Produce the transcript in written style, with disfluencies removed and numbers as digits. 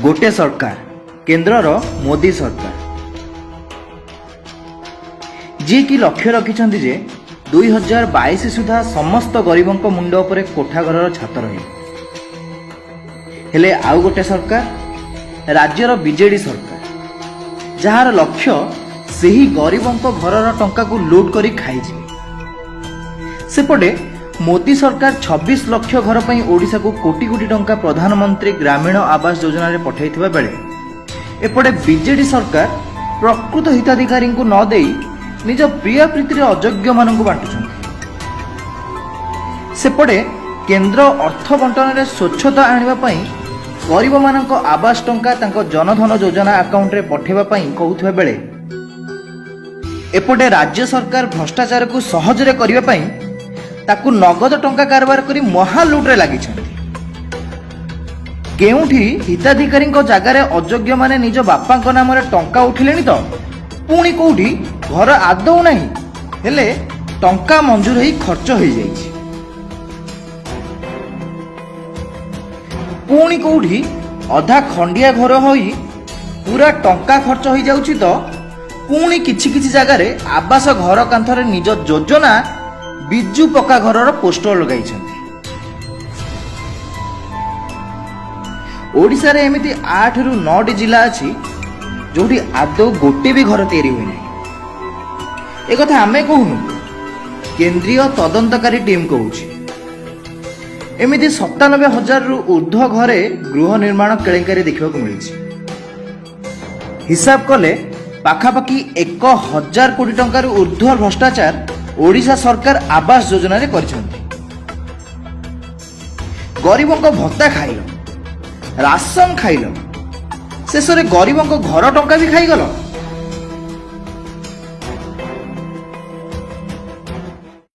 ଗୋଟେ ସରକାର, କେନ୍ଦ୍ରର ମୋଦି ସରକାର, ଯିଏକି ଲକ୍ଷ୍ୟ ରଖିଛନ୍ତି ଯେ 2022 ସୁଦ୍ଧା ସମସ୍ତ ଗରିବଙ୍କ ମୁଣ୍ଡ ଉପରେ କୋଠା ଘରର ଛାତ ରହିବ। ହେଲେ ଆଉ ଗୋଟେ ସରକାର, ରାଜ୍ୟର ବିଜେଡି ସରକାର, ଯାହାର ଲକ୍ଷ୍ୟ ସେହି ଗରିବଙ୍କ ଘରର ଟଙ୍କାକୁ ଲୁଟ୍ କରି ଖାଇଯିବେ। ସେପଟେ ମୋଦି ସରକାର 26 ଲକ୍ଷ ଘର ପାଇଁ ଓଡ଼ିଶାକୁ କୋଟି କୋଟି ଟଙ୍କା ପ୍ରଧାନମନ୍ତ୍ରୀ ଗ୍ରାମୀଣ ଆବାସ ଯୋଜନାରେ ପଠାଇଥିବା ବେଳେ ଏପଟେ ବିଜେଡି ସରକାର ପ୍ରକୃତ ହିତାଧିକାରୀଙ୍କୁ ନ ଦେଇ ନିଜ ପ୍ରିୟ ପ୍ରୀତିରେ ଅଯୋଗ୍ୟମାନଙ୍କୁ ବାଣ୍ଟୁଛନ୍ତି। ସେପଟେ କେନ୍ଦ୍ର ଅର୍ଥ ବଣ୍ଟନରେ ସ୍ୱଚ୍ଛତା ଆଣିବା ପାଇଁ ଗରିବମାନଙ୍କ ଆବାସ ଟଙ୍କା ତାଙ୍କ ଜନଧନ ଯୋଜନା ଆକାଉଣ୍ଟରେ ପଠାଇବା ପାଇଁ କହୁଥିବା ବେଳେ ଏପଟେ ରାଜ୍ୟ ସରକାର ଭ୍ରଷ୍ଟାଚାରକୁ ସହଜରେ କରିବା ପାଇଁ ତାକୁ ନଗଦ ଟଙ୍କା କାରବାର କରି ମହା ଲୁଟ୍ରେ ଲାଗିଛନ୍ତି। କେଉଁଠି ହିତାଧିକାରୀଙ୍କ ଜାଗାରେ ଅଯୋଗ୍ୟମାନେ ନିଜ ବାପାଙ୍କ ନାମରେ ଟଙ୍କା ଉଠିଲେଣି ତ ପୁଣି କୋଉଠି ଘର ଆଦୌ ନାହିଁ, ହେଲେ ଟଙ୍କା ମଞ୍ଜୁର ହେଇ ଖର୍ଚ୍ଚ ହେଇଯାଇଛି। ପୁଣି କୋଉଠି ଅଧା ଖଣ୍ଡିଆ ଘର ହୋଇ ପୁରା ଟଙ୍କା ଖର୍ଚ୍ଚ ହେଇଯାଉଛି ତ ପୁଣି କିଛି କିଛି ଜାଗାରେ ଆବାସ ଘର କାନ୍ଥରେ ନିଜ ଯୋଜନା ବିଜୁ ପକ୍କା ଘରର ପୋଷ୍ଟର ଲଗାଇଛନ୍ତି। ଓଡ଼ିଶାରେ ଏମିତି 8ରୁ 9ଟି ଜିଲ୍ଲା ଅଛି, ଯୋଉଠି ଆଦୌ ଗୋଟେ ବି ଘର ତିଆରି ହୋଇନାହିଁ। ଏକଥା ଆମେ କହୁନୁ, କେନ୍ଦ୍ରୀୟ ତଦନ୍ତକାରୀ ଟିମ୍ କହୁଛି। ଏମିତି 97 ହଜାରରୁ ଉର୍ଦ୍ଧ୍ୱ ଘରେ ଗୃହ ନିର୍ମାଣ କେଳେଙ୍କାରୀ ଦେଖିବାକୁ ମିଳିଛି। ହିସାବ କଲେ ପାଖାପାଖି 1000 କୋଟି ଟଙ୍କାରୁ ଉର୍ଦ୍ଧ୍ୱ ଭ୍ରଷ୍ଟାଚାର ଓଡ଼ିଶା ସରକାର ଆବାସ ଯୋଜନାରେ କରିଛନ୍ତି। ଗରିବଙ୍କ ଭତ୍ତା ଖାଇଲ, ରାସନ ଖାଇଲ, ଶେଷରେ ଗରିବଙ୍କ ଘର ଟଙ୍କା ବି ଖାଇଗଲ।